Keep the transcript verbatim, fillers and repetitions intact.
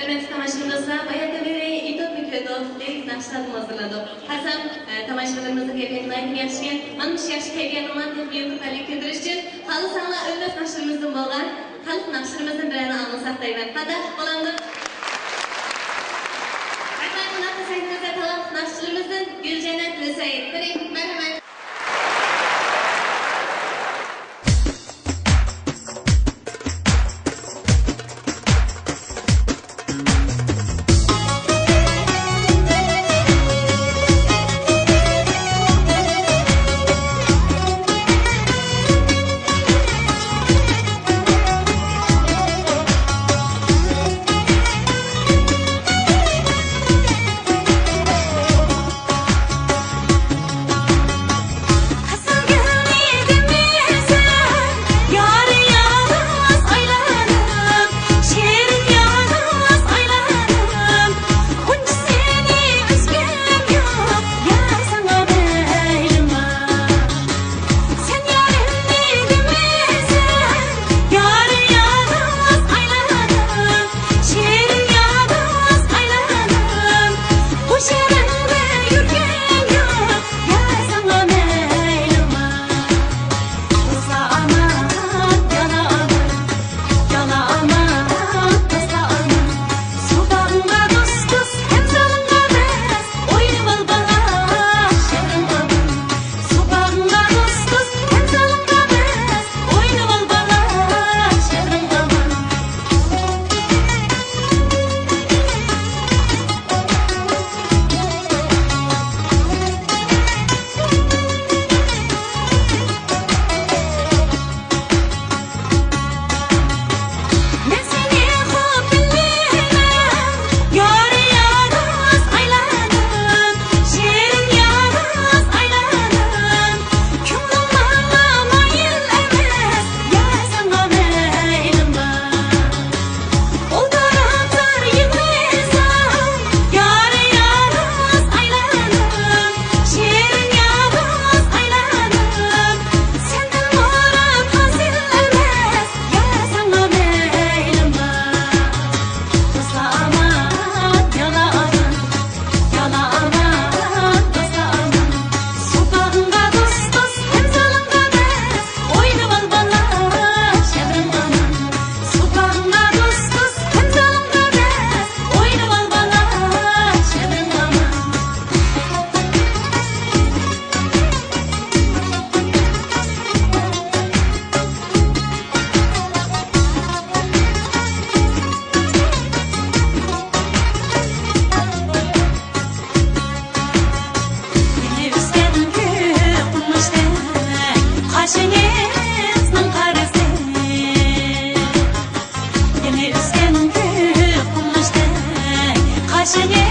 ھۆرمەتلىك تاماشىبىن دوستلار، باياتىن بېرى ئېيتۇپمۇ كۆردۇق، لىرىك ناخشىلارنى ھازىرلىدۇق. قەسەم، ئە، تاماشىبىنلىرىمىزنىڭ كەيپىياتى ناھايىتى ياخشىكەن. مانا مۇشۇ ياخشى كەيپىياتنى تېخىمۇ يۇقىرى پەللىگە كۆتۈرۈش ئۈچۈن خالىساڭلار ئۆلمەس ناخشىلىرىمىزدىن بولغان خەلق ناخشىلىرىمىزدىن بىرەرنى ئاڭلىساق دەيمەن. قانداق بولامدۇ؟ رەھمەت، بۇنداقتا سەھنىمىزدە تالانتلىق ناخشىچىلىرىمىزدىن گۈلجەننەت ھۈسەيىن. قېنى، مەرھەمەت. يېڭى ئۆسكەن كۆك قۇمۇشتەك قاشىڭىزنىڭ قارىسى. يېڭى ئۆسكەن كۆك قۇمۇشتەك قاشىڭىز